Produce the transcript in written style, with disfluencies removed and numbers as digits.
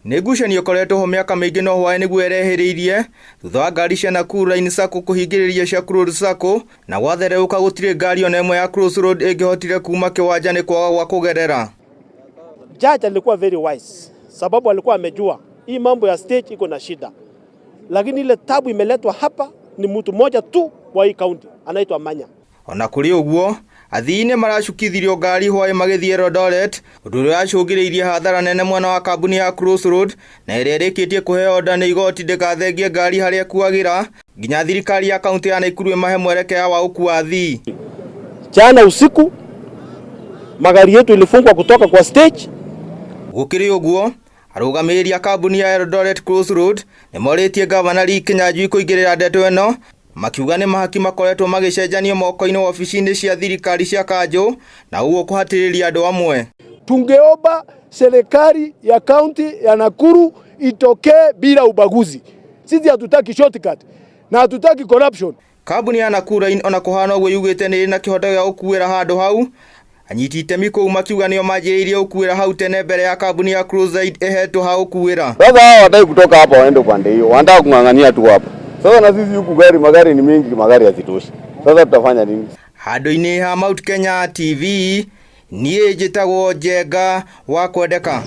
Nĩ ngucanio ĩkoretwo ho mĩaka mĩingĩ no hwaĩ nĩguo ĩrehĩrĩirie thutha wa ngari cia Nakuru Line Sacco kũhingĩrĩria cia Cross Sacco na gwathererũka gũtirĩ ngari ona ĩmwe ya Cross Road ĩngĩhotire kuma kĩwanja nĩ kwaga gwa kũgerera. Judge alikuwa very wise, sababu alikuwa amejua hii mambo ya stage iko na shida, lakini ile tabu imeletwa hapa ni mtu mmoja tu wa hii county anaitwa Manya. Ona kũrĩ ũguo, athii nĩ maracukithirio ngari hwaĩ magĩthiĩ Eldoret, ũndũ ũrĩa wacũngĩrĩirie hathara nene mwena wa kambuni ya Crossroad na ĩrĩa ĩrĩkĩtie kũheo nda nĩ igoti ndĩgathengie ngari harĩa ĩkuagĩra nginya thirikari ya kaunti ya Nakuru ĩmahe mwerekea wa gũkua athii. Jana usiku magari yetu ilifungwa kutoka kwa stage. Gũkĩrĩ ũguo, arũgamĩrĩri a kambuni ya Eldoret Crossroad nĩ morĩtie ngavana Lee Kinyanjui kũingĩrĩra ndeto ĩno makiuga nĩ mahaki makoretwo magĩcenjanio moko-inĩ wabici-inĩ cia thirikari cia kanjũ na ũguo kũhatĩrĩria andũ amwe. Tungeomba serikali ya kaunti ya Nakuru itokee bila ubaguzi. Sisi hatutaki shortcut na hatutaki corruption. Kambuni ya Nakuru Line ona kũhana ũguo yugĩte nĩ ĩrĩ na kĩhoto gĩa gũkuĩra handũ hau. Anyiti itemi kũu makiuga nĩo manjĩrĩirie gũkuĩra hau tene mbere ya kambuni ya Cruise ĩhetwo ha gũkuĩra. Sasa hao hawataki kutoka hapa waende upande hiyo, wanataka kung'ang'ania tu hapa. Sasa na sisi huku gari magari ni mingi, magari hazitoshi. Sasa tutafanya nini? Handũ-inĩ ha Mount Kenya TV, niĩ njĩtagwo Njenga wa Kwendeka.